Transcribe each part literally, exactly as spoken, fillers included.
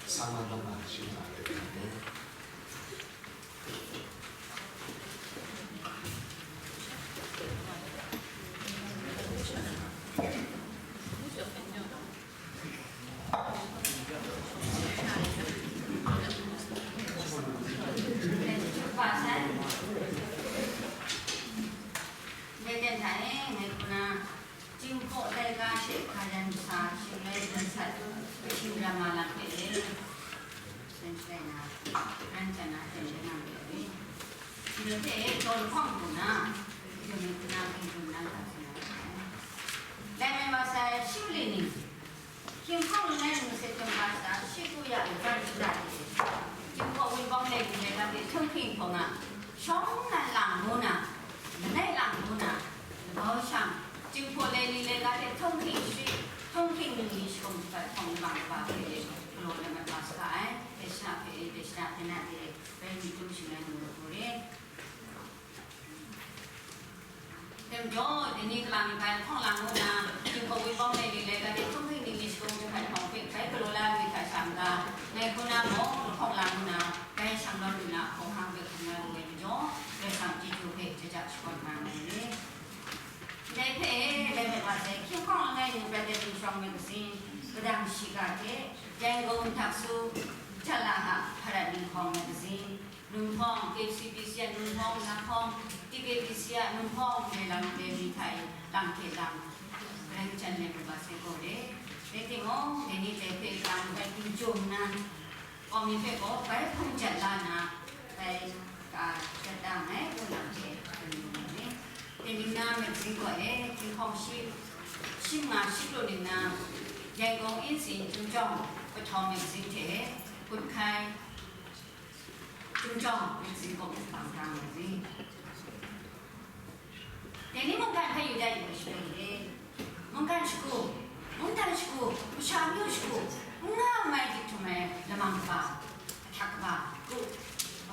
Sama lama shima le kane. Ngai ten hta e, ngai hku na, Jinghpaw laika she hkayan sa, shing rai dun sat, shing ram ma lam hpe e. Ran shai na, ran chyan na, jan rai na hpe e. Shing rai hpe e, tawn hkawng hku na, yawng hku na, hpring dun na, sa si na. Lai mai wa sai, shi mali ning, Hkying hpang langai nni hte hkyen hkra shada, shi ku ya ai hpang shada de, Jinghpaw Wunpawng Leni laika hte htunghking hpawng a, shawng nnan lang ngu na, langai lang ngu na, labau shang, Jinghpaw Leni laika hte htunghking shi, htunghking ningli shagun shapat hpawng lamang kaba hpe galaw na mat wa saga ai, dai shana hpe, dai shana hpe na de, rai myit dum shing ai mu lu hku re. Dai majaw, dai ni kalang ni bai lahkawng lang ngu na, Jinghpaw Wunpawng Leni laika hte htunghking ningli shagun jahpan hpawng hpe bai galaw la ai myit hta sha n-ga, ngai hku na gaw lahkawng lang ngu na, bai shang lawm lu na, hkawhkang hpe hkrum na lu ai majaw, Karai Kasang chyeju hpe jaja shakawn nga ai ni. Ndai hpe, lai mat wa sai, Hkying hpang langai nni Brother Tingshawng magazine, kadang shiga hte, Yangon Daksu, Jalaha, Hparat Ninghkawng magazine, Nunghpawng, K C B C a Nunghpawng, Nunghpawng, T K B C a Nunghpawng, Mailam Leni hta e, lang hte lang, Karai Kasang chyen nem ai wa sai gaw re. Rai timung, dai ni dai hpe lang bai hkum chye nna, Kawmi hpe gaw bai hpung jat la nna, bai ka jat da nngai, ngu lam hte tsun yu ai. Dai ningnan magazine gaw e, Hkying hpang shi, shi manga shi pru ningnan, Yangon Insin Chungchawng Kahtawng magazine hte, Hkut Hkai Chungchawng magazine gaw bang da nga ai. Dai ni mungkan hpe yu dat yu ai shaloi e, mungkan shagu, mungdan shagu, masha amyu shagu, n nga n mai dik htum ai lamang kaba, ahtak kaba, kru,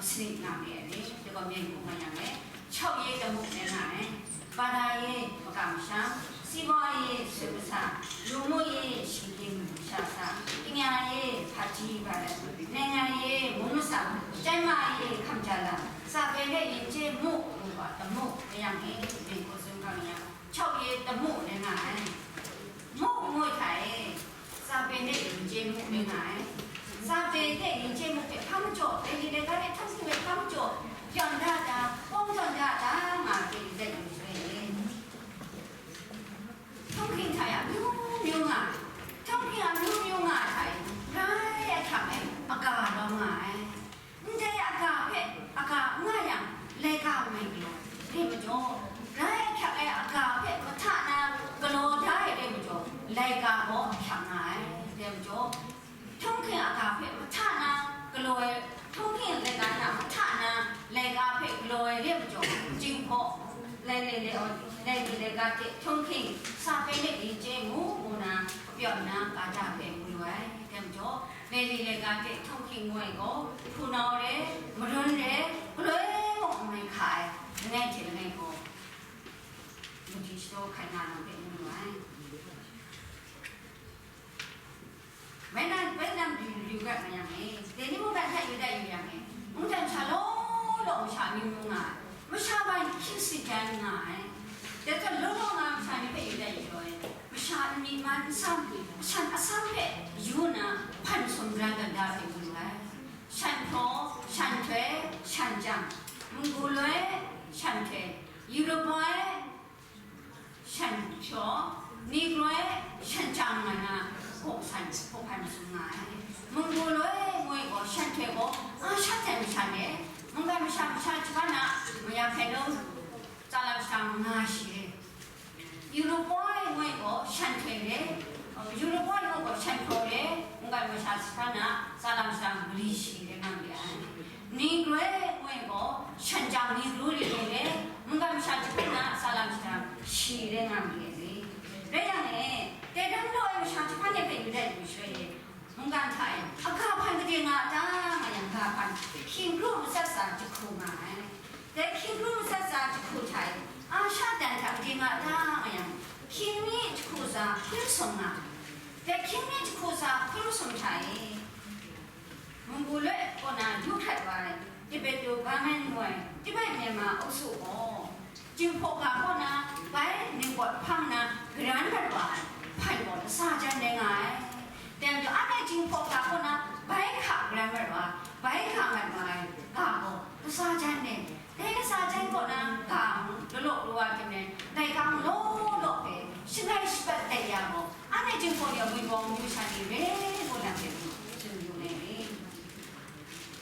saning nga mi ai ni, dai gaw myen hku nga yang e, chau ye damu rai nga ai, bada ye makam masham, sibwa ye sut masa, lu mu ye shinggyim masha sa, kanya ye hpaji bala, naingan ye mung masa, chyai ma ye hkam ja la, sa bai hte yin chye mu, mu wa damu, rai yang e, myen hku tsun hkang yang, chau ye damu rai nga ai. Mu ngu hta e, sa bai hte yin chye mu rai nga ai. Sa bai hte yin chye mu hpe hpa majaw, dai ni dai ga hte htunghking hpe hpa majaw, pyawn da da, kawng tawn da da nga ai hpe yu dat yu shaloi e. Htunghking hta e amyu myu nga ai. Htunghking amyu myu nga ai hta e, rai ahkyak ai aga lawm nga ai. Ndai aga hpe aga n nga yang, laika mai galaw ai majaw, rai ahkyak ai aga hpe mahta na galaw da ai re majaw, laika gaw ahkyak nga ai. Dai majaw, htunghking aga hpe mahta na galaw ai, htunghking laika hta mahta na laika hpe galaw ai re majaw, Jinghpaw, lai lai lai, lai ni laika hte htunghking, sa bai hte yin chye mu, ngu na, kapyaw nna, ga da hpe mu lu ai. Dai majaw, Leni laika hte htunghking ngu ai gaw, hpunau re, marun re, galoi mung n mai hka ai, langai hte langai gaw, mungdi shadaw hkai nga na hpe mu lu ai. Bai nan, bai nan du yu gat nga yang e, dai ni mungdan hta yu dat yu yang e, mungdan sha law law masha amyu myu nga ai, masha bai hkying sit jan nga ai, dai hta law law nga masha ni hpe yu dat yu ai. Masha nni man nsam, mashan atsam hpe yu nna, hpan sum bran dan da hpe yu ai. Shan hpraw, shan htoi, shan chyang, munggu loi, shan htoi, Europa e, shan hpraw, Negro e, shan chyang nga na, hkaw san, hkaw hpan sum nga ai. Munggu loi ngu ai gaw, shan htoi gaw, a shat ai masha e, mungkan masha, masha jahpan a mayam hpe num, tsalam shadang nga shi re. Europoi ngu ai gaw shan htoi re, Europoi ngu gaw shan hpraw re, mungkan masha jahpan a tsalam shadang mali shi rai nga ma ai. Negro ngu ai gaw shan chyang Negro re re, mungkan masha jahpan a tsalam shadang shi rai nga ma ai. Rai yang e, dai dang law ai masha jahpan e hpe yu dat yu shaloi e, mungkan hta e, aga hpan gade nga a ta nga yang, ga hpan hkying kru matsat sa jahku nga ai. Dai hkying kru matsat sa jahku hta e, a sha dan hta gade nga a ta nga yang, hkying mi jahku sa hkun sum nga ai. Dai hkying mi jahku sa hkun sum hta e, Hpaw ga kaw na bai ningpawt hpang na garan mat wa ai hpan gaw latsa jan rai nga ai. Dai majaw, anhte Jinghpaw ga kaw na bai hka garan mat wa ai, bai hka mat wa ai ga gaw latsa jan rai. Dai latsa jan kaw na ga mung, lalaw lawa tim rai, laika mung law law hpe shangai shabat dat ya gaw, anhte Jinghpaw ni a Wunpawng myu sha ni re ngu lam hpe mung tsun yu ai.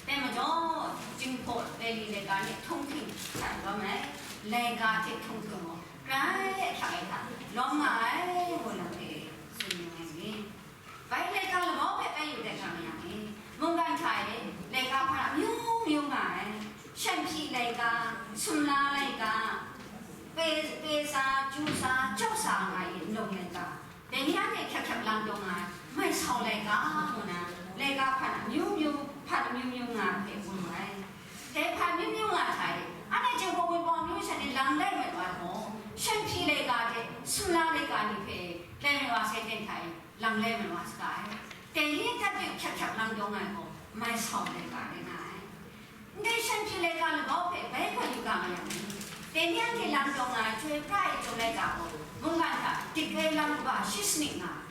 Dai majaw, Jinghpaw laili laika ni htunghking hkrat lawm ai, laika hte htunghking gaw grai ahkyak ai hta lawm nga ai, ngu lam hpe tsun yu ai ni. Bai laika labau hpe bai yu dat nga ma yang e, mungkan hta e laika hpa amyu myu nga ai, shanhpyi laika, sumla laika, pe, pe sa, chyu sa, chyaw sa nga ai nlung laika, dai ni anhte hkyak hkyak lang taw nga ai, mai sau laika ngu na, laika hpan amyu myu, hpan amyu myu nga ai hpe mu ai. Dai hpan amyu myu nga hta e, anhte Jinghpaw Wunpawng myu sha ni lang lai mat wa ai gaw, shanhpyi laika hte sumla laika ni hpe lai mat wa sai ten hta e, lang lai mat wa saga ai. Dai ni tatyu hkyak hkyak lang taw nga ai gaw, mai sau laika rai nga ai. Ndai shanhpyi laika labau hpe bai hkawt yu ga ma yang ni, dai ni anhte lang taw nga ai chyoi pra ai chyum laika gaw, mungkan hta dik ai lam kaba shi sanit nga ai.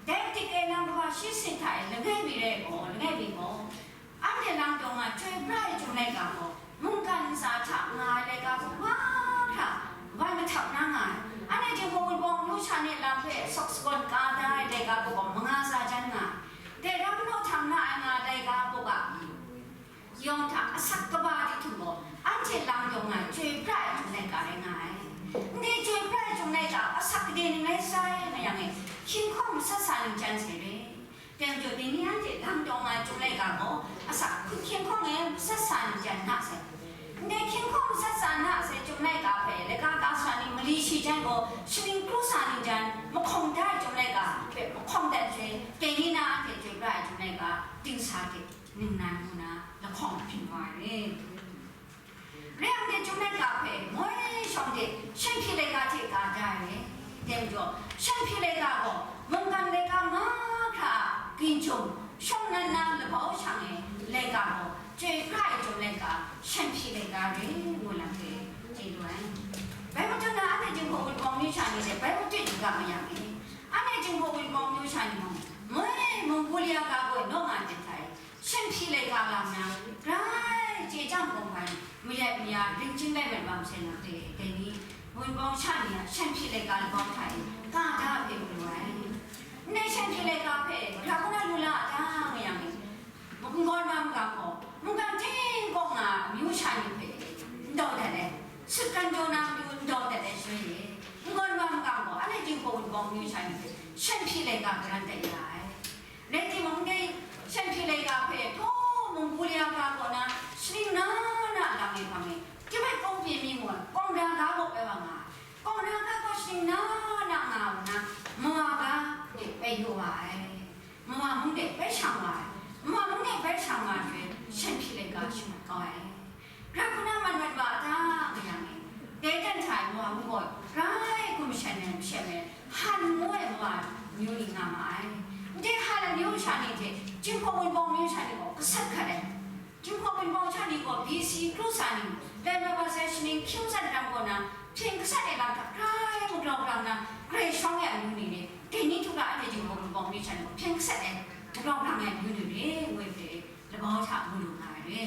Dai dik ai lam kaba shi sanit hta e langai mi rai gaw, langai mi gaw, anhte lang taw nga ai chyoi pra ai chyum laika gaw, mungkan ntsa hta nga ai laika hku mahkra wan mahtap na nga ai. Anhte Jinghpaw Wunpawng myu sha ni lam hpe sawk sagawn ka da ai laika hku gaw manga tsa jan nga ai. Dai ram naw hta na ai nga ai laika hku ga, yawng hta asak kaba di htum gaw, anhte lang taw nga ai chyoi pra ai chyum laika rai nga ai. Ndai chyoi pra ai chyum laika asak gade ning rai sai, ma yang e, hkying hkawng matsat sa ningjan sai re. Dai majaw, dai ni anhte lang taw nga ai chyum laika gaw, asak hkut hkying hkawng e matsat sa ningjan na sai. Ndai hkying hkawng matsat sa na sai chyum laika hpe laika ka sa ni mali shi jan gaw, shaning kru sa ningjan mahkawng da ai chyum laika hpe mahkawng dat joi, dai ni na anhte chyoi pra ai chyum laika dingsa hte ningnan ngu na lahkawng byin wa ai re. Rai yang, dai chyum laika hpe moi shawng de shanhpyi laika hte ka da ai re. Dai majaw, shanhpyi laika gaw mungkan laika mahkra a ginjum shawng nan na labau shang ai laika gaw, chyoi pra ai chyum laika, shanhpyi laika re ngu lam hpe chye lu ai. Bai matu na, anhte Jinghpaw Wunpawng myu sha ni hte bai matut yu ga ma yang e, anhte Jinghpaw Wunpawng myu sha ni mung, moi Mongolia ga gaw naw nga ai hta e, shanhpyi laika lam na, grai chye chyam kawng hpan, mayat maya ring chying lai mat wa masai na, dai, dai ni, Wunpawng sha ni a shanhpyi laika labau hta e, ka da hpe mu lu ai. Ndai shanhpyi laika hpe, hkra hkuna lu la a ta, nga yang e, n-gawn wa magam gaw, mungkan ting kaw nga ai amyu sha ni hpe, n dau dat ai, sutgan jaw na matu n dau dat ai shaloi e, n-gawn wa magam gaw, anhte Jinghpaw Wunpawng amyu sha ni hpe, shanhpyi laika garan dat ya ai. Rai timung, dai shanhpyi laika hpe hpaw Mongolia ga kaw na shaning na na lang e hpang e, Tibet kawng pyi mi ngu ai, kawng da ga gaw bai wa nga ai. Kawng da ga gaw shaning na na nga nna, Mawa ga de bai yu wa ai. Mawa mung de bai shang wa ai. Mawa mung de bai shang wa ai hte, shanhpyi laika shamat kau ai. Rai hkuna man mat wa a ta, nga yang e? Dai dan hta e Mawa mung gaw grai hkum shan ai masha e, Han ngu ai Mawa myu ni nga ma ai. Ndai Han amyu sha ni hte Jinghpaw Wunpawng myu sha ni gaw gasat hkat ai. Jinghpaw Wunpawng sha ni gaw B C kru sa ni, lai mat wa sai shaning hkying san ram kaw na, hpyen gasat ai lam hta grai maglau grau na, grai shawng ai amyu ni re, dai ni hta hkra anhte Jinghpaw Wunpawng myu sha ni gaw hpyen gasat ai, maglau grau ai amyu ni re, ngu ai hpe, labau hta mu lu nga ai re.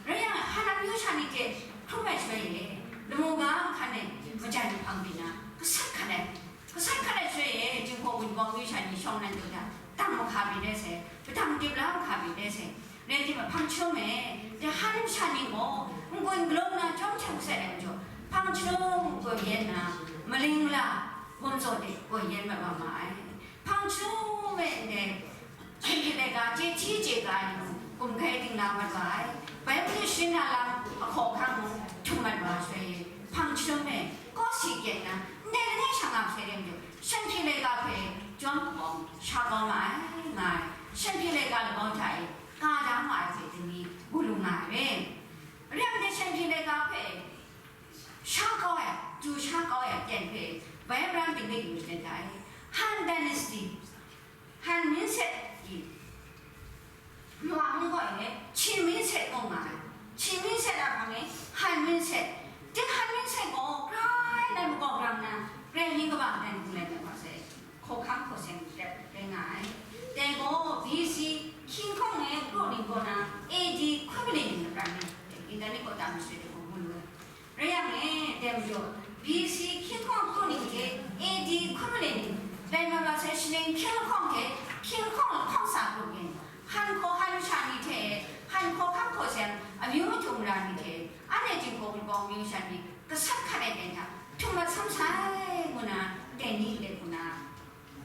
Rai yang, Han amyu sha ni hte hkrum ai shaloi e, lamu ga nhkan e majan hpang byin na, gasat hkat ai, gasat hkat ai shaloi e, Jinghpaw Wunpawng myu sha ni shawng nan jaw hta, dang mahka byin ai sai, padang dip la mahka byin ai sai, rai timung, hpang chyum e, dai Han sha ni gaw, n-gun galum na chyawm hte gasat ai majaw, hpang chyum gaw yen na, maling la, gumzaw de gaw yen mat wa ma ai. Hpang chyum e, ndai shanhpyi laika chye hti chye ka ai ni mung, gumhkai dingla mat wa ai. Bai matu sharin na lam ahkaw ahkang mung htum mat wa ai shaloi e, hpang chyum e, kawsi kyen na, ndai langai sha nga masai re majaw, shanhpyi laika hpe chyawm kabawng sha kau ma ai, nga ai. Shanhpyi laika labau hta e ka da ma ai hte dai ni mu lu nga ai re. Rai yang, dai shanhpyi laika hpe sha kau ai, du sha kau ai aten hpe bai maram dinglik yu jang ai. Han Dynasty, Han Minset i, Mawa mung gaw e, Chin Minset gaw nga ai. Chin Minset a hpang e, Han Minset. Dai Han Minset gaw, hkra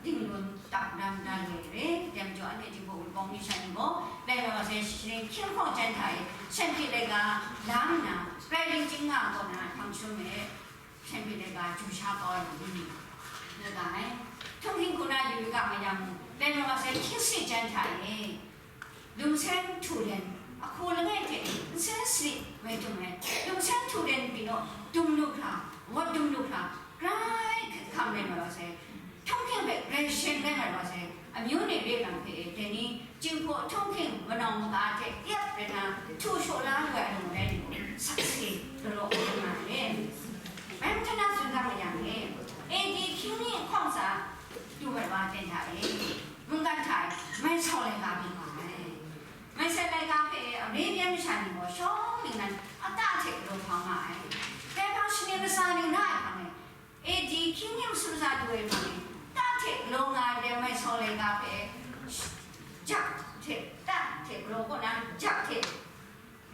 Dinglun dak ram na loi re, dai majaw anhte Jinghpaw Wunpawng myu sha ni gaw, lai wa wa sai shaning hkying hkawng jan hta e, shanhte laika la nna, rai ling chying nga ai kaw na hpang jahtum e, shanhte laika chyu sha kau ai lam ni nga ga ai. Htunghking hku na yu yu ga ma yang mung, lai wa wa sai hkying sani jan hta e, Lungseng htu len, ahku langai hte nsen sani mai dum ai, lungseng htu len pyi naw, dum lu hkra, wat dum lu hkra, grai hkam len mai wa sai, htunghking hpe grai shen rai mai wa sai, amyu ni re lam hpe e, dai ni, Jinghpaw htunghking manawng maga hte yep rai na, htu shaw la lu ai amu rai ni, sakse, galaw nga ai. Bai mahtana tsun ga ma yang e, A D hkying ni hkawng tsa, du ai wa ten hta e, mungkan hta e, mai sau laika byin wa ai. Mai sau laika hpe Arabian masha ni gaw shawng ningnan a ta hte galaw hpang nga ai. Dai hpang shaning latsa ning na ai hpang e, A D hkying ni masum sa du ai hpang e, ta hte galaw nga ai dai mai sau laika hpe, jak hte, ta hte galaw kaw na, jak hte,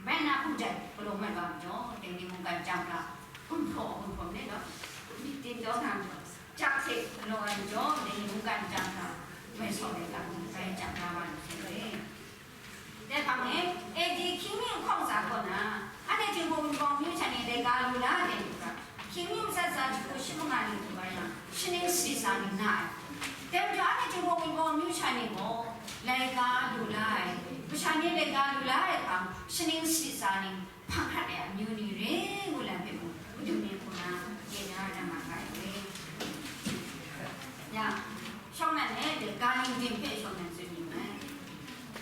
Bai na hkum jan, galaw mat wa majaw, dai ni mungkan chyam hkra, gumhpraw gumhpraw ni law, myit tim taw na majaw, jak hte galaw ai majaw, dai ni mungkan chyam hkra, mai sau laika ni bai chyam hkra wa lu sai re. Dai hpang e, A D hkying ni hkawng tsa kaw na, anhte Jinghpaw Wunpawng myu hta ni laika lu la ai dai ni hkra, Hkying ni matsat tsa jahku shi manga ni du wa yang, shaning sadi tsa ning na ai. Dai majaw, anhte Jinghpaw Wunpawng myu sha ni gaw, laika lu la ai, masha ni laika lu la ai hpang, shaning sadi tsa ning hpang hkrat ai amyu ni re ngu lam hpe mung, Madu ni hku na, chye da na ma ga ai. Ya, shawng nnan e, ga ning ding hpe shawng nnan tsun yu ai.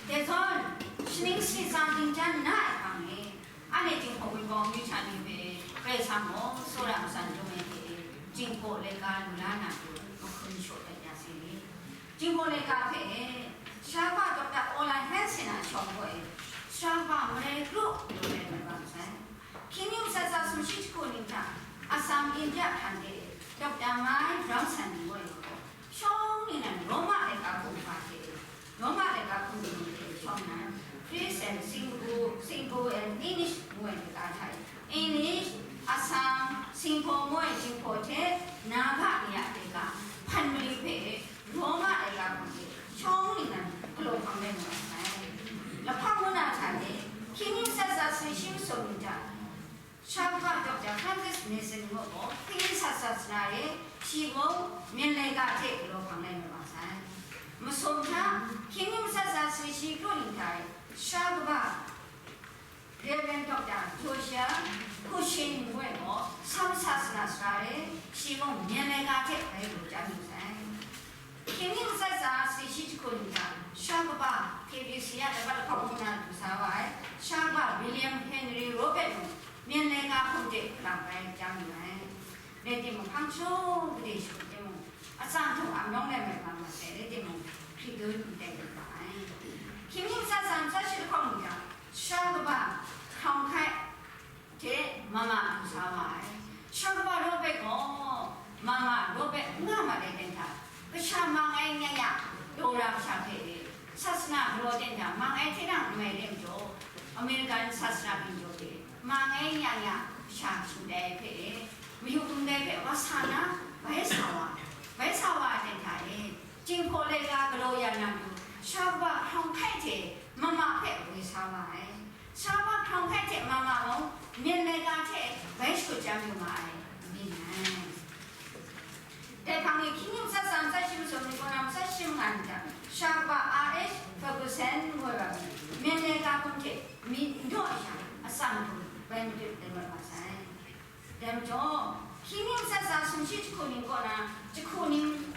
Dai zawn, shaning sadi tsa ning jan na ai hpang e, Anhte Jinghpaw Wunpawng myu hta ni hpe Karai Kasang gaw tsawra matsan dum ai hte, Jinghpaw laika lu la na hku mahkun shaw dat ya sai. Jinghpaw laika hpe, Sara kaba Doctor Orlan Hansen a shawng gaw e, Sara kaba Marai Gru lu ai mat wa masai. Hkying ni matsat tsa sumshi jahku ning hta, Assam, India hkran de, Doctor Mai Brownson ni gaw e gaw, shawng ningnan Roma laika hkum hpa hte, Roma laika hkum ni hte shawng nnan, Greek and Singu, Singu and English ngu ai laika hta e, English, Assam, Singpho ngu ai Jinghpaw hte Naga ni a laika hpan mali hpe Roma laika hkum hte shawng ningnan galaw hpang rai mu ai sai. Lahpang ngu na hta e, hkying ni matsat tsa sumshi masum ni hta, Sara kaba Doctor Francis Mason ngu gaw, hkying ni matsat tsa sumshi ni hta e, shi gaw myen laika hte galaw hpang rai mat wa sai. Masum hta, hkying ni matsat tsa sumshi kru ni hta e, Sara kaba Reverend Doctor Josiah Kushin ngu ai gaw, Sam sasana sara e, shi mung myen laika hte bai galaw chyam yu sai. Hkying ni matsat tsa sumshi jahku ni hta, Sara kaba Theresia labat lahkawng ngu na du sa wa ai, Sara kaba William Henry Robert mung, myen laika hkum hte galang bai chyam yu ai. Rai timung, hpang shaw gade shaw timung, atsam htung amyawng lai mai wa masai, rai timung, hkrit dun ndai lu wa ai. Hkying ni matsat tsa sumshi jahku lahkawng ni hta, Sara kaba Hkawng Hkai hte mama du sa wa ai. Sara kaba Robert gaw, mama Robert n nga mat ai ten hta, kasha mang ai nya nya, Dora kasha hpe e, sasana galaw ten hta mang ai hte nang n mai re majaw, American sasana ginjaw hte mang ai nya nya kasha shut ai hpe e, mayu krum dai hpe wa sa na, bai sa wa, bai sa wa ai ten hta e, Jinghpaw laika galaw ya na matu, Sara kaba Hkawng Hkai hte mama hpe woi sa wa ai. Sara kaba Hkawng Hkai hte mama mung, myen laika hte bai shakut chyam yu ma ai, myit ai. Dai hpang e, hkying ni matsat tsa sumshi masum ni kaw na matsat shi manga ni hta, Sara kaba R H Ferguson ngu ai wa mung, myen laika hkum hte myit n daw ai sha, atsam htum bai madut ai mat wa sai. Dai majaw, hkying ni matsat tsa sumshi jahku ning kaw na, jahku ning,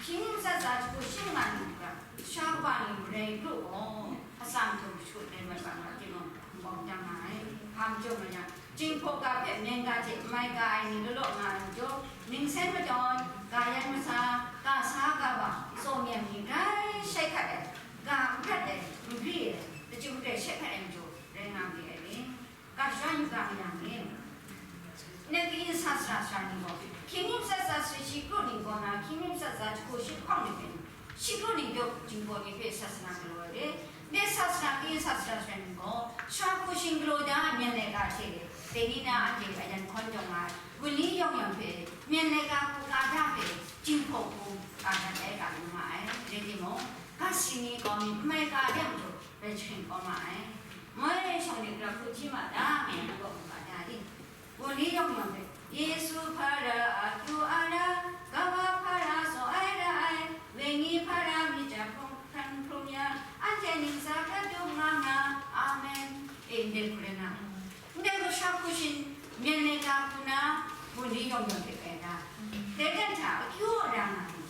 hkying ni matsat tsa jahku shi manga ning hta, Sara kaba ni Marai Gru gaw, atsam htum shakut ai mat wa nga timung, n bawng dang nga ai. Hpa majaw nga yang, Jinghpaw ga hpe myen ga hte mai ga ai ni law law nga ai majaw, ningsen madawn, ga yan masa, ga sa ga wa, tsaw myem ni grai shai hkat ai, ga n hkat ai, n gri ai, lachyum grai shai hkat ai majaw, rai nga ma ai ni. Ga shara yu ga ma yang e, ndai kayin sasana sara ni gaw, hkying ni matsat tsa sumshi kru ning kaw na, hkying ni matsat tsa jahku shi lahkawng ni hpe, shi kru ning dawk Jinghpaw ni hpe sasana galaw ai re. Ndai sasana kayin sasana sara ni gaw, Sara Kushin galaw da ai myen laika hte, dai ni na anhte a yan hkawn taw nga ai, Wunli yawng yawng hpe, myen laika hku ka da hpe, Jinghpaw hku ka dat ai ga lu nga ai, rai timung, ga si ni kau mi n mai ga de matu rai sharin kau ma ai. Moi shawng de grau hku hti ma da, ngai na gaw mu ga da di. Wunli yawng yawng hpe, Yesu hpa ra, akyu a ra, kawa hpa ra, tsaw ai ra ai, wenyi hpa ra, myit ja hkrung hkran hkrung ya, anhte ntsa hkrat dum nga nga. Amen. E, ndai hku rai nga ai. Ndai masha hku shin, myen ai ga hku na, wunli yawng yawng hte rai nga ai. Dai dan hta akyu a ra nga ai.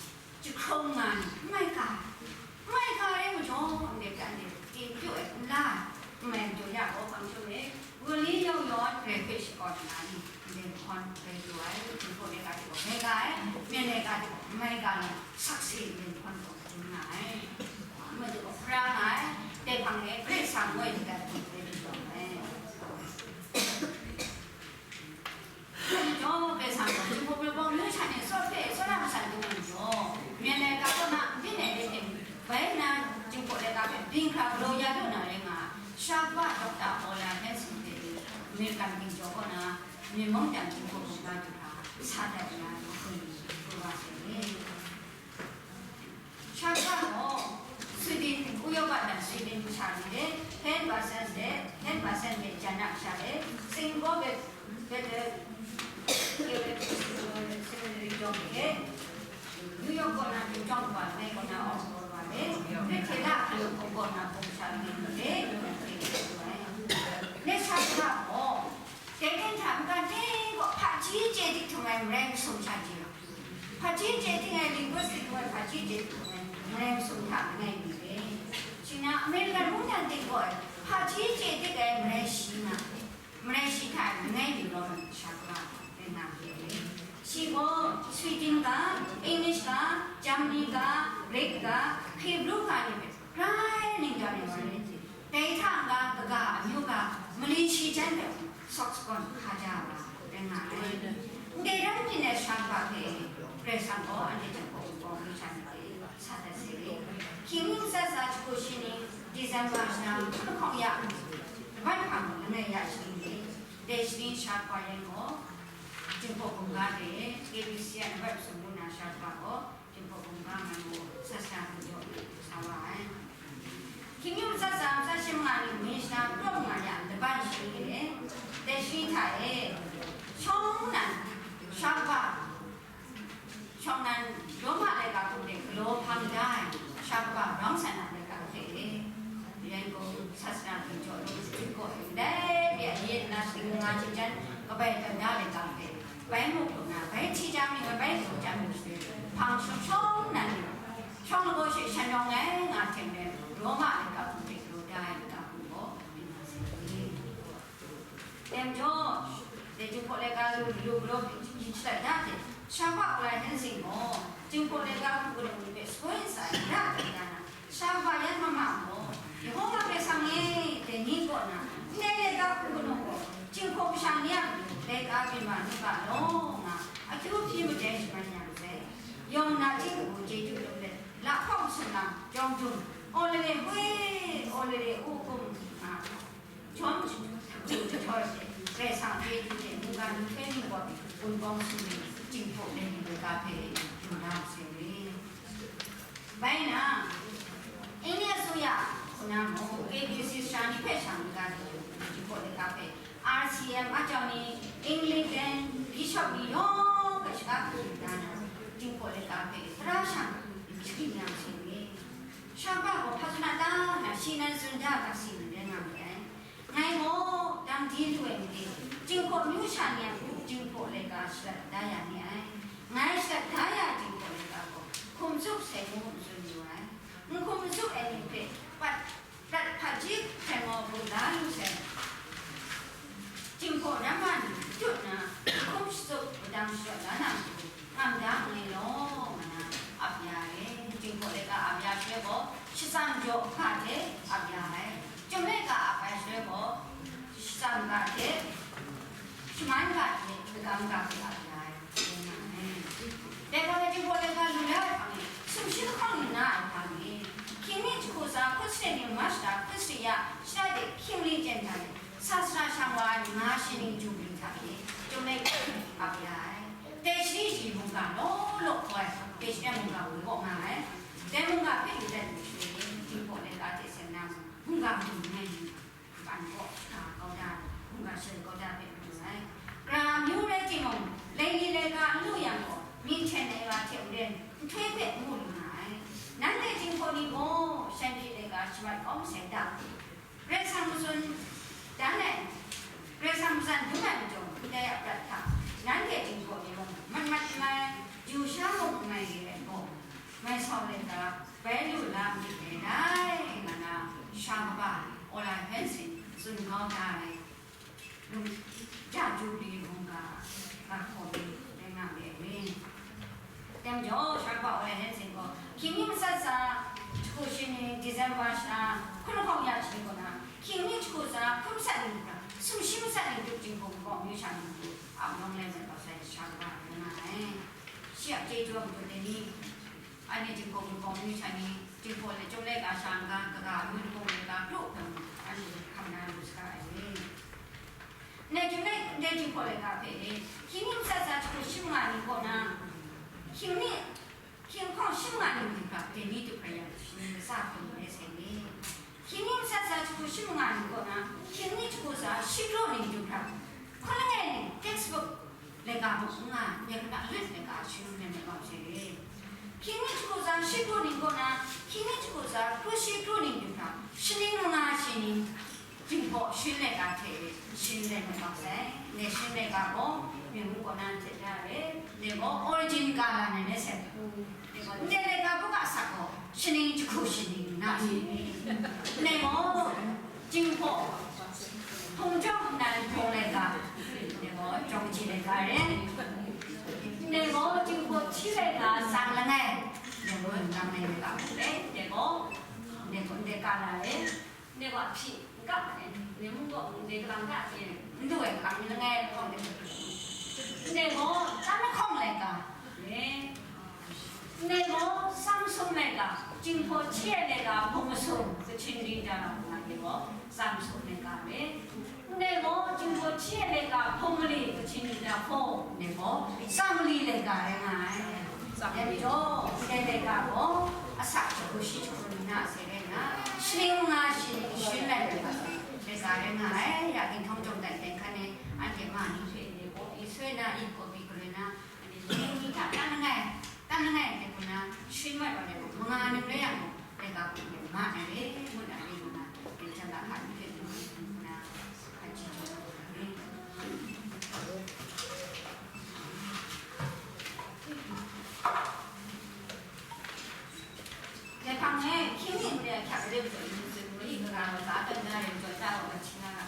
Jahkrung nga ni, n mai ga, n mai ga rai majaw, ndai hpe anhte ginpyu ai, n la ai, n mai majaw ya gaw, hpang jahtum e, wunli yawng yawng Karai hpe shakawn na ni, ndai mahkawn rai lu ai, Jinghpaw laika hte gaw mai ga ai, myen laika hte gaw n mai ga ai, sakse ndai mahkawn gaw dum nga ai. Madu gaw hpra nga ai, dai hpang e Karai Kasang ngoi ladat hpang rai lu ai. Dai majaw, Karai Kasang gaw Jinghpaw Wunpawng myu sha ni tsawt hpe tsawra masha dung ai majaw, myen laika kaw na n byin ai rai tim, bai nna Jinghpaw laika hpe byin hkra galaw ya lu na rai nga ai. Shabba Dokta Paula Hanson hte American ginjaw kaw na myen mung dan Jinghpaw mung na du hkra sa dat na ai mahkrum ni pru wa sai ni. Shabba gaw, Sweden, Uyopa dan Sweden masha ni le, Hen Basan de, Hen Basan de jan a masha le, Singapore de, de, de, Seminary yawng de, New York kaw na New York wa, New York kaw na Oxford wa le, Bethela hkalum hkawm kaw na hkawm sha ni le, ne shabba gaw, Dai hte hta n-ga teng gaw hpaji chye dik htung ai marai masum sha jing, hpaji chye dik ai linguistic htung ai hpaji chye dik htung ai marai masum hta langai mi re. Shing na American mungdan ting gaw hpaji chye dik ai marai shi nga, marai shi hta langai mi gaw masha kaba rai nga mi re. Shi gaw Sweden ga, English ga, Germany ga, Greek ga, Hebrew ga ni hpe grai ningdan ai wa rai. Dai hta n-ga, kaga amyu ga, mali shi jan hpe sawk sagawn hkaja wa rai nga ai. Ndai ram byin ai sha kaba hpe, Karai Kasang gaw anhte hte hpaw hpaw mi sha ni hpe sa dat sai. Hkying mi matsat tsa jahku shi ni, December shana hkun lahkawng ya, laban hpang langai ya shani ni, dai shani sha kaba yan gaw, Jinghpaw Bungga de, K B C a laban sumru na sha kaba gaw, Jinghpaw Bungga ngai gaw sat sara hkun jaw sa wa ai. Hkying mi matsat tsa matsat shi manga ni ni shana krawng nga ya laban shi ni e, dai shi hta e, shawng nnan, sha kaba, shawng nnan, Roma laika hku de galaw hpang da ai, sha kaba rawng san na laika hte e, Yan gaw sat sara hkun jaw lu, Jinghpaw e ndai byi a ye nna shing nga chye jan, kabai dan da laika hte, bai mu hkrum na, bai hti chyam mi, bai hkrum chyam mi, hpang shawng shawng nnan ni, shawng lagaw she shan rawng ai nga hte maren, Roma laika hku hte galaw da ai laika hku gaw, myit nga sai ni. Dai majaw, dai Jinghpaw laika lu, lu galaw hpe yin shalat da hte, sha kaba Paula Hanson gaw, Jinghpaw laika hku kanu ni hpe sakoi ntsa e da dat ya na, sha kaba yan mama gaw, Yehova Karai Kasang e, dai ni kaw na, ndai laika hku kanu gaw, Jinghpaw masha ni a matu laika byin wa nu ga law nga, akyu hpyi madai shaman ya masai. Yawng na ting gagu chyeju dum let, lahkawng sumlang, jawng dum, awlale hwi, awlale u hkum nga, jawm jahtum jahtaw hte, Karai Kasang chyeju hte mungga nhtoi ni gaw, Wunpawng sumri, Jinghpaw laika hpe, yu na masai re. Bai na, India အစိုးရ ခုနက K B C စတာနီဖက်ဆောင်က ဒီကိုလည်းကပဲ R C M အကြောင်းနေ Anglican Bishop ဒီရောကချားကဒါနာဒီကိုလည်းကပဲ သရၢ်ဆောင်ချီးမြှောက်ခြင်းနဲ့ ရှောက်ဘက်ကို ဖဆနတားနာ ရှင်းလင်းစွန့်ကြပါစေ နဲ့ ငါ့ကို တန်တီးလွယ်နေ ကျင့်ဖို့မျိုးရှာနေ ကျင့်ဖို့လည်းက ရှက်ဒါရနေ ငါရှက်ဒါရ ကျင့်ဖို့လည်းက ခုံစုပ်ဆဲမှုစွန့်ယူ ခုံစုပ်အဲ့ဒီ ပတ် ပတ်ဖတ်ကြည့် ထဲမှာ ဘုရားလူဆဲ ကျင့်ဖို့ဓမ္မ တွတ်နာ ခုံစုပ် ပဒံရှော့ဒါနာ အမ်ဒါငယ်လော မနာ အပြားလေ ကျင့်ဖို့လည်းက အပြားရှဲဖို့ ရှစ်စံကြောအခါတည်း အပြားလေ ကျင့်တဲ့က အပြားရှဲဖို့ ရှစ်စံကတည်း ရှစ်မန်းကတည်း ပကံကတည်း အပြားလေ ဒါကလည်း ကျင့်ဖို့လည်းက လူရတဲ့အခါမှာ ဆုရှိတစ်ခေါက်နဲ့ နားအခါမှာ ခင်မင်းတစ်ခုစား ခွင့်စတဲ့နေမှာ ခွင့်စရ ရှတဲ့ ခင်လေးကျန်တာလေ ဆာဆရာရှောင်းဝါ ငါးရှင်းနေ ကျူပြီးထားတယ်။ ကျုံးလိုက် အပြား တဲရှိရှိဘုံက လောလောခွဲ Dai shi mungga woi kaw nga ai. Dai mungga hpe yu dat lu shaloi, Jinghpaw laika hte seng na mungga hkum n rai ni, ban kaw, a, kau da, mungga shai kau da hpe lu ai. Gara amyu rai timung, laili laika n lu yang gaw, myihtoi ai wa hte maren, nhtoi hpe mu lu nga ai. Nanhte Jinghpaw ni gaw, shanhte laika shamat kau masai ta? Karai Kasang matsun dan ai, Karai Kasang matsan dum ai majaw, ndai a prat hta, nanhte Jinghpaw ni mung, mat mat n mai, yu sha mung n mai re ai gaw, mai sau let ga, bai lu la myit dai, dai, nga na, sha kaba, Ola Hansen tsun kau da ai, lung, ja ju li hkungga, ga hkaw mi, rai nga myit re. Tem jaw, sha kaba Ola Hansen gaw, hkying mi matsat tsa, jahku shi ni, December sha, hkun lahkawng ya shi ni kaw na, hkying mi jahku tsa, hkun matsat ni hkra, sumshi matsat ni dup Jinghpaw Wunpawng Myu sha ni hku, ap nawng lai mat bau sai sha kaba rai nga ai. Shi a chyeju a majaw dai ni, anhte Jinghpaw Wunpawng Myu sha ni, Jinghpaw le Chyum laika sha n-ga, kaga amyu lahkawng laika kru hpe mung, anhte hkam na lu saga ai ni. Ndai Chyum lai, ndai Jinghpaw laika hpe e, hkying mi matsat tsa jahku shi manga ni kaw na, hkying mi, hkying hkawng shi manga ni mung hkra, dai ni dup hkra yang, shi ni latsa hkawm ai sai ni. Hkying mi matsat tsa jahku shi manga ni kaw na, hkying mi jahku tsa shi kru ni dup hkra, hkun langai ni textbook laika muk n nga, nya hkra lut laika shi rum ai mat bau sai re. Hkying mi jahku tsa shi kru ni kaw na, hkying mi jahku tsa kru shi kru ni dup hkra, shaning manga shi ni, Jinghpaw sharin laika hte sharin ai mat bau sai, ndai sharin laika gaw, Myen mung kaw na hte da re, ndai gaw origin kala nai me sai. Ndai laika hku ga asak gaw, shaning jahku shaning na shaning. Ndai gaw, Jinghpaw hpung jawng nnan hpung laika, ndai gaw, jawng ji laika re. Ndai gaw, Jinghpaw hti laika, tsang langai, ndai gaw, tsang langai laika hku re, ndai gaw, ndai gaw, ndai kala re. Ndai gaw, hpyi, n kap ai, ndai mung gaw, ndai kalang ga hte, n du ai kalang ni langai hkawng de. Ndai gaw, tam lahkawng laika, e. Ndai gaw, Samsung laika, Jinghpaw hti ai laika, hpung masum, Kachin Ring Dara nga ai gaw, Samsung laika re. Ndai gaw, Jinghpaw hti ai laika, hpung mali, Kachin Ring Dara hpaw, ndai gaw, Samali laika rai nga ai. Dai majaw, ndai laika gaw, asak jahku shi jahku ni na sai rai nna, shaning manga shi ni sharin ai laika, laika rai nga ai. Ya ginhtung jawng tai ten hkan e, anhte ma ni hpe ndai gaw, i soi na, i gaw, i galoi na, Ni hta tan langai, tan langai hte hpung na, sharin mat wa ai manga ning rai yang gaw, laika hpung de ma ai re, ngu na re, ngu na, ning hta la hka n hte ngu na, hkan chyeju ai re. Dai hpang e, hkying ning de hkyak de majaw, ning tsun, mali kaga wa, ka dan da re majaw, da wa, hti nga ra.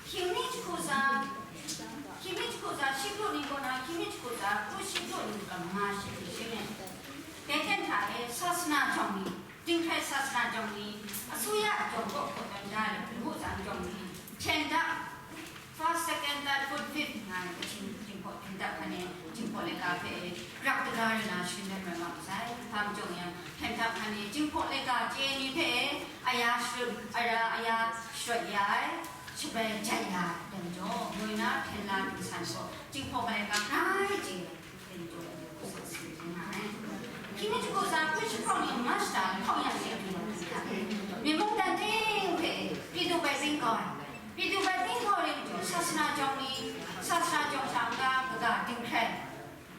Hkying mi jahku tsa, hkying mi jahku tsa shi kru ni kaw na, hkying mi jahku tsa kru shi kru ni kaw manga shi hte shi nen. Dai hten hta e, sasana jawng ni, Dinghkrai sasana jawng ni, asuya jawng kaw hkaw tawn da ai lamu tsang jawng ni, hpyen dap, first, second, third, fourth, fifth nga ai Kachin Jinghpaw hpyen dap hkan e, Jinghpaw laika hpe e, rak daga rai na sharin ai rai nga masai. Hpa majaw yang, hpyen dap hkan e, Jinghpaw laika chye ni hpe e, aya sharut, aya, aya sharawt ya ai, shabai jat ya ai, dai majaw, moi na hpyen la ting san gaw, Jinghpaw laika grai chye ai, dai majaw, Hkying mi jahku tsa hkun shi hkawng ni March hta hkawng ya shi pyi ai, Myen mung dan ting hpe Pyithu bai ting kau ai. Pyithu bai ting kau ai majaw, sasana jawng ni, sasana jawng sha n-ga kaga Dinghkrai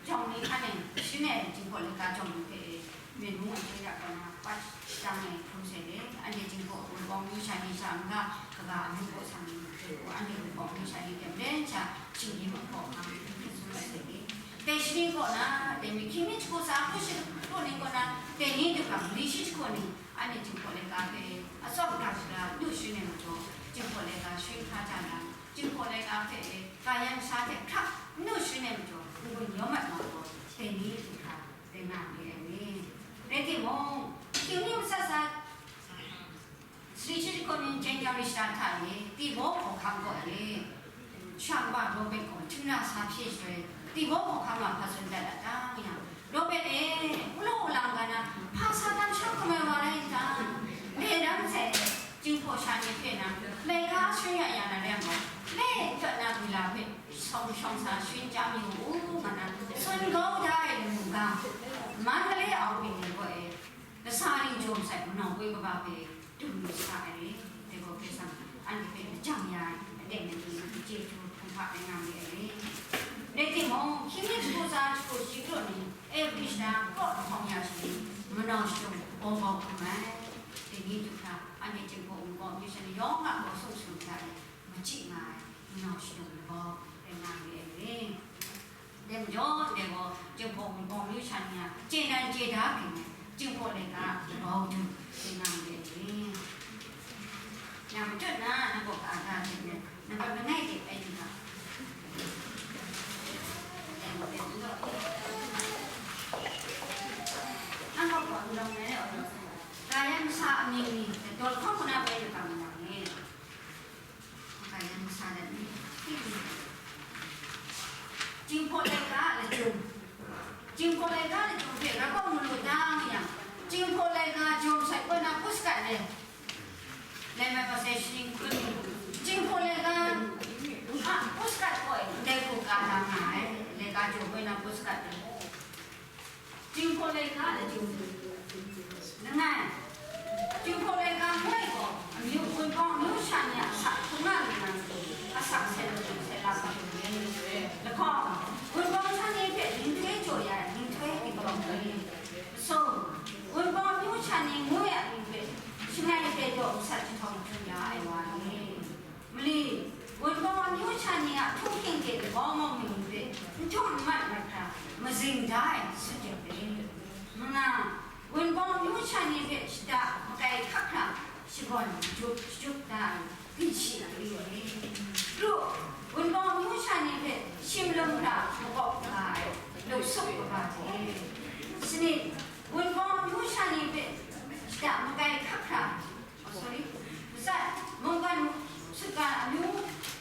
jawng ni hkan e, shi me Jinghpaw laika jawng ni hpe e, Myen mung a hkyen hta kaw na, pat shang ai hkrum sai de, anhte Jinghpaw Wunpawng myu sha ni sha n-ga, kaga amyu kaw sa ni hpe gaw, anhte Wunpawng myu sha ni hte maren sha shinggyim a hkaw hkam hkrum sai de. Dai shi ni kaw na, dai mi hkying mi jahku tsa hkun shi hkru ni kaw na, dai ni du hkam, mali shi jahku ni, anhte Jinghpaw laika hpe atsawm hkra shara n du sharin ai majaw, Jinghpaw laika sharin hkra ja na, Jinghpaw laika hpe e, ka yan sha hte hkrak n du sharin ai majaw, n-gun yawm ai ma gaw, dai ni du hkra, rai nga mi ai ni? Rai timung, hkying mi matsat tsa, Sri Shri Konin Jain Yaung Rishta hta e, Tibaw hkawhkam kaw e, sha kaba Robert gaw htingra sa hpye shaloi, Tibaw hkawhkam a hpa tsun dat a ta, nga yang, Robert e, u law u lang ga na, hpa sa tam shang hkrum ai wa rai n ta? Dai ram sai, Jinghpaw sha ni hpe na, laika sharin ya ya na rai yang gaw, le, kyawt na gwi la hpe, Hkawng shawng sa sharin chyam yu u, nga na, tsun kau da ai lamu ga, Mandalay Aw Ping ni gaw e, kasa ning jawm sai manau poi kaba hpe dum yu sa ai re, dai gaw hpe sang, anhte hpe lajang ya ai, aten ai ni, chyeju hpung hpa rai nga mi ai re. Rai timung, hkying mi jahku tsa jahku shi kraw ni, e, Krishna kaw lahkawng ya shi ni, manau shadum bawng bawng hkrum ai, dai ni du hkra, anhte Jinghpaw Wunpawng amyu sha ni yawng a gaw sung sung hkra e, machyi nga ai, manau shadum labau rai nga mi ai re. Dai majaw, dai gaw, Jinghpaw Wunpawng amyu sha ni a chye nan chye da hkring ai, Jinghpaw laika labau du rai nga mi ai re. Ya, machut na, nang gaw ka ga hte nan, nang gaw langai hte bai du ga. Nang gaw gaw nlawng ngai ai, ga yan masa amying ni, daw lahkawng hku na bai du ga ma yang e. Hpa yan masa dat ni? Jinghpaw laika a lachyum. Jinghpaw laika a lachyum hpe ra kaw mu lu da ma yang, Jinghpaw laika jawm sai koi na puskat le. Lai mai pa sai shaning hkun ni. Jinghpaw laika a puskat koi, ndai hku ka da nga ai, laika jawm koi na puskat le. Jinghpaw laika lachyum. Langai, Jinghpaw laika ngu ai gaw, amyu, Wunpawng amyu sha ni a asak hkungga lu na matu, asak seng lu seng la hkam lu ai. Lahkawng, Wunpawng sha ni hpe ninghtoi jaw ya ai, ninghtoi ginwang ai. Masum, Wunpawng amyu sha ni ngu ai amyu hpe, shangai hte daw masat jahtawng jaw ya ai wa ni. Mali, Wunpawng amyu sha ni a htunghking hte labau mawng ni hpe n htum n mat mat hkra mazing da ai sut jep ai. Manga, Wunpawng amyu sha ni hpe shada makai hkap hkra shagawn majup shajup da ai ginshi ai re. Kru, Wunpawng amyu sha ni hpe shim lum hkra makawp kaba ai luksup kaba hte. Sanit, Wunpawng amyu sha ni hpe shada makai hkap hkra Oh, sorry. Matsat, mungkan sutgan amyu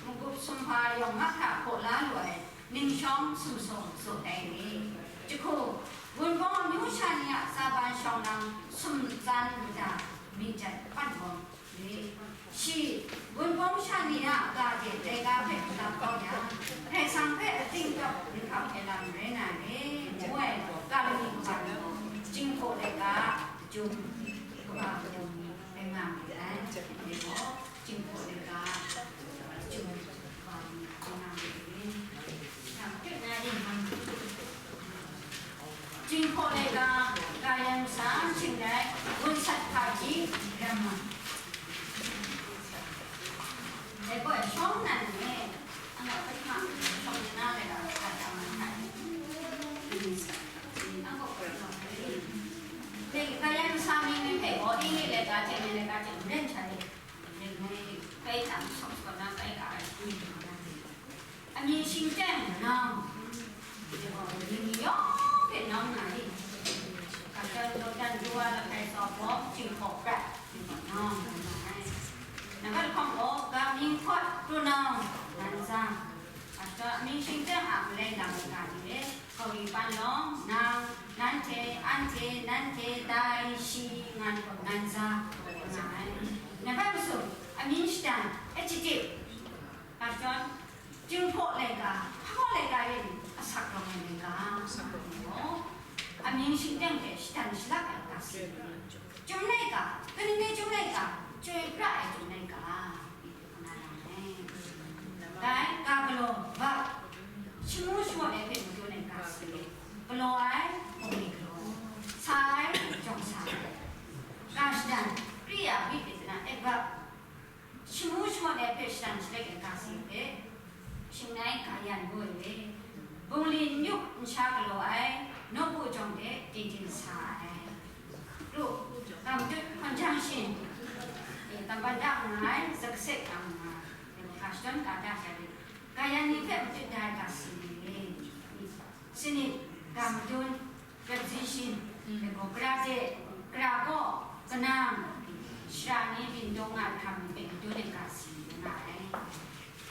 magup sumhpa yawng mahkra hkaw la lu ai ning shawng sumsawng tsun ai ni. Jahku, Wunpawng amyu sha ni a tsaban shawng lang sumtsan mada mi jat pan gawm ni. Shi, Wunpawng sha ni a ga de dai ga hpe hkam kau yang, Karai Kasang hpe ating tawk dinghkam ai lam rai na ni, ngu ai ga lani kawa ni gaw, Jinghpaw laika, jum, kaba hkrum, rai nga myit ai. Dai gaw, Jinghpaw laika, jum, kaba hkrum, rai nga myit ai. Yang, kyut na yin hpang, Jinghpaw laika, ga yan masa, shing rai, wun sat hpaji, ram ai. Dai gaw, shawng nan ni, anhte hpa shawng na laika, hpa da ma hta ni. Anhte hpa shawng ni. Dai ga yan masa mying ni hpe gaw, Inglik laika hte, Malay laika hte, n ren hta ni. Dai gaw, kai hta masawp sawp na, kai ga ai, ni hte ma na ni. Amying shingteng nau, amying ni yawng hpe nau nga ai. Ga shadawn dawdan du wa, langai tsaw bawm, Jinghpaw prat, nau nga ai. Nambat lahkawng gaw, ga mying hkawt, pru nau, nan za. Ga shadawn amying shingteng a malai lam ai ga ni le, Gauri Panlawng, nang, nanhte, anhte, nanhte, dai, shi, ngan, nan za, nga ai. Nambat masum, amying shatan, adjective. Ga shadawn, Jinghpaw laika, hpa laika yin, asak rawng ai laika, asak rawng ai gaw, amying shingteng hte shatan shalak ai ga si. Chyum laika, kaning rai chyum laika, chyoi pra ai chyum laika, nga na ai. Dai, ga galaw, verb, shamu shamawt ai hpe madun ai ga si. Galaw ai, bungli galaw. Sa ai, jawng sa ai. Ga shatan, kriya bhikritana, adverb. Shamu shamawt ai hpe shatan shalek ai ga si hpe, shing nai ga yan ngu ai. Bungli n yup n sha galaw ai, nawku jawng de tingting sa ai. Lu, ga matut hkawn jang shin, e, tamban da nga ai, zakasek da nga ai, ga shadawn ga da sha rit, ga yan ni hpe matut da ai ga si ni. Sanit, ga madun, preposition, dai gaw, kara de, kara kaw, kanang, shara ni byin taw nga ai hkra mi hpe madun ai ga si nga ai.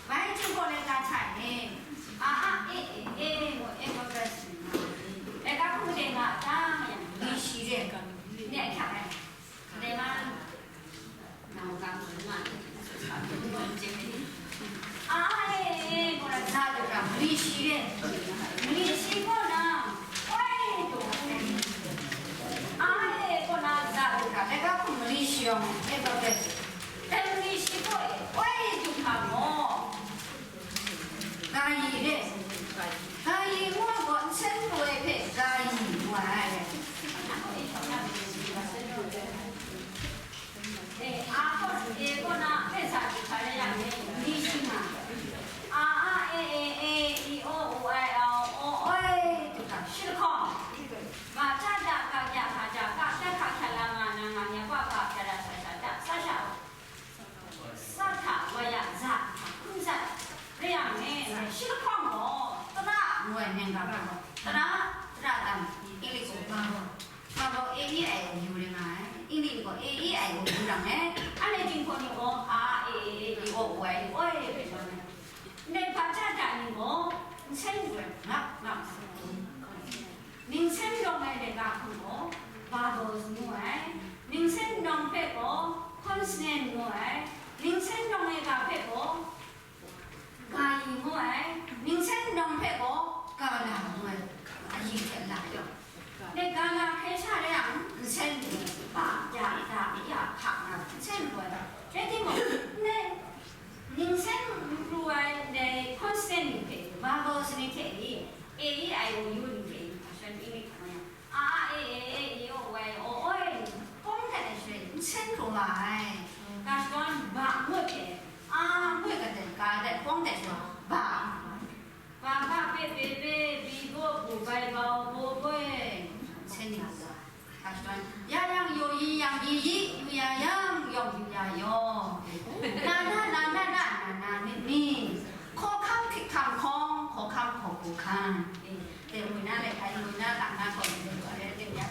Bai Jinghpaw laika hta e, a, a, e, e, e, ngu e, verb ni nga ai. Laika hku de nga a ta ma yang, ni shi de, ni a hkyak ai. Dai ma, nang ga mu nga ni, a, e, e, e, gaw na, za de ga mu Shi re, mali shi kaw na, woi du, a e e kaw na za du hkra, laika hkum mali shi yawng e, e ba bai, dai mali shi kaw e, woi du hkra gaw, ga yi re, ga yi ngu ai gaw, nsen pru ai hpe ga yi ngu ai. E, a kaw, e kaw na hpe sa du hkra rai yang e, ni shi nga. A, a, e, e, e, i, o, u, ai, au, o, oi, du hkra, shi lahkawng. Ma, hta, da, ga, ya, hka, ja, ka, hta, hka, hkya, la, nga, na, nga, nya, pa, ba, hkya, ra, sha, sha, da, sa, sha, sa, hta, wa, ya, za, hkra, hkun, za, rai yang e, shi lahkawng gaw, tara ngu ai mying ga hkra gaw, tara, tara tam, English gaw, ma gaw, A E I O U rai nga ai. English gaw, A E I O U rai nga ai. Anhte jinghpaw ni gaw, a, e, e, e, i, o, u, ai, oi, rai nga ai. Ndai hpa ja ja ni gaw, nsen pru ai ngap ngap sa ai. Ningsen rawng ai laika hkum gaw, vowels ngu ai. Ningsen nawng hpe gaw, consonant ngu ai. Ningsen nawng ai ga hpe gaw, ga yi ngu ai, ningsen nawng hpe gaw, ga la ngu ai, a yi hte la yawng. Dai ga la hkrai sha rai yang, nsen ni, ba, ya, da, ya, hka nga, nsen ngu ai. Rai timung, ndai ningsen pru ai, dai consonant ni hpe, vowels ni hte ni, A E I O U ni hte ni, hkra shan pyi myit hkra nga yang, a, a, e, e, e, i, o, u, ai, o, oi, kawng dat ai shaloi, nsen pru wa ai. Ga shadawn ba ngut hte, a ngut gaden, ga dat kawng dat shaloi, ba, ba, ba, be, be, be, bi, bo, bu, bai, bau, bo, boi, nsen ni wa. Ga shadawn, ya yang, yaw yi, yang yi yi, yu ya yang, yawng yu ya yaw. Na na, na na, na na, na ni ni. Hkawhkam hkrikhkam hkawng, hkawhkam hkawhku hkan. E, e, mui na le, ai mui na, la na, gaw, mui na, gaw, e, e, ya,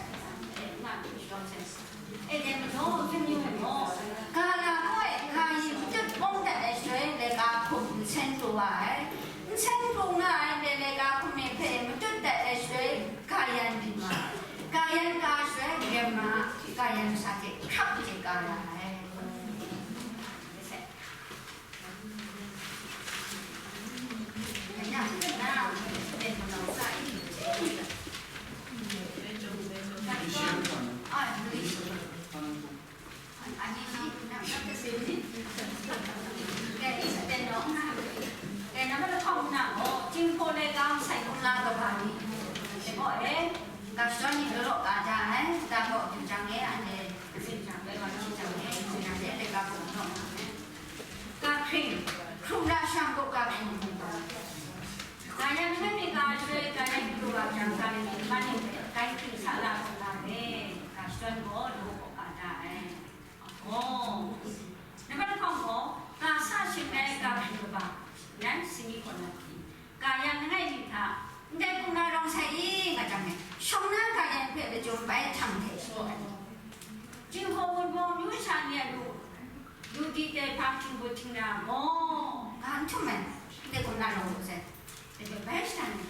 e, na, e, shadawn sen. E, de, no, yu ni, no. Ga la gaw e, ga yi matut bawng dat ai shaloi, laika hkum nsen pru wa ai. Nsen pru nga ai, dai laika hkum ni hpe matut dat ai shaloi, ga yan byin wa ai. Ga yan ka shaloi, rem ma, ga yan sa hte hkrap chye ka ra ai. Ga shadawn ni law law ka ja ai, ga gaw du jang e, anhte kasin jang bai wa shi jang e, kasin jang e, laika hkum law nga ai. Ga hpring, hkrum ra shang gaw ga hpring hkum gaw. Ga yan langai mi ga shaloi, ga yan pru wa jang, ga ni, ga ni, ga hpring sa la hkum nga ai, ga shadawn gaw law gaw ka ja ai. Aw. Nambat lahkawng gaw, ga sa shing ai ga hpring kaba, nan singwi kaw na pyi, ga yan langai mi hta, ndai hkum na rawng sai i, nga jang e, shawng na ga yan hpe lachyum bai htam hte shaw ai. Jinghpaw Wunpawng myu sha ni a lu, lu di tai hpang htingbu htingra gaw, ga n htum ai, ndai hkum na rawng sai. Dai hpe bai shada ni,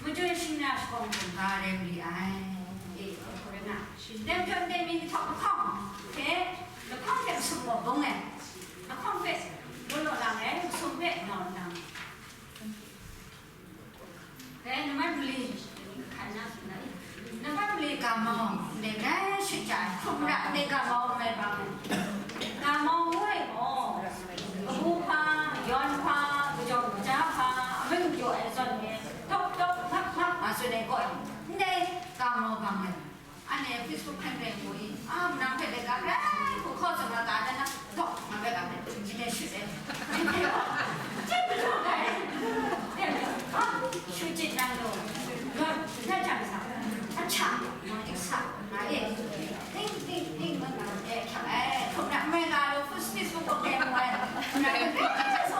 majoi shingna shakawng hkungga rai ri ai. E, hkawhkam rai nga, dai majaw ndai myit kahtawk lahkawng hte, lahkawng hte masum gaw bung ai, lahkawng hpe law law lang ai, masum hpe nau lang ai. Dai nambat mali, nambat mali ga mau, ndai rai shut ja ai, hkrum ra, ndai ga mau n rai bang ai. Ga mau ngu ai gaw, kabu hpa, yawn hpa, kajawng kaja hpa, aman jaw ai zawn e, dawp dawp, hmak hmak, nga tsun ai gaw, ndai ga mau bang ai. Anhte Facebook hkrai hkrai mu i, a, nang hpe laika grai hku hkaw tsun na ga, dan na, dawk, nga hpe ga hpe, jin e shut ai. Jin e gaw, jin e gaw, a, shut jin nang gaw, gaw, na jang sa, a cha, ma dik sa, nga e, ting, ting, ting, ma nga e, hkyak ai, hkrum na, America lo, Facebook hkrai mu ai, na, Facebook hkrai mu ai,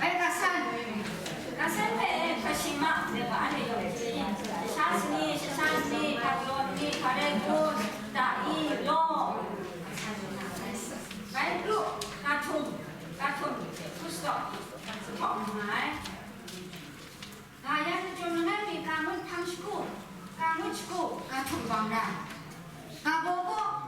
Bai, ga san. Ga san hpe hpashi ma, de ga, anhte yawng hte, sha sani, sha sha ni, hpa jaw ni, hpa rai hku, da i, law. Bai, kru, ga htum, ga htum, full stop, htawk nga ai. Ga yan lachyum langai mi, ga ngut hpang shagu, ga ngut shagu, ga htum bang rai. Ga baw kaw,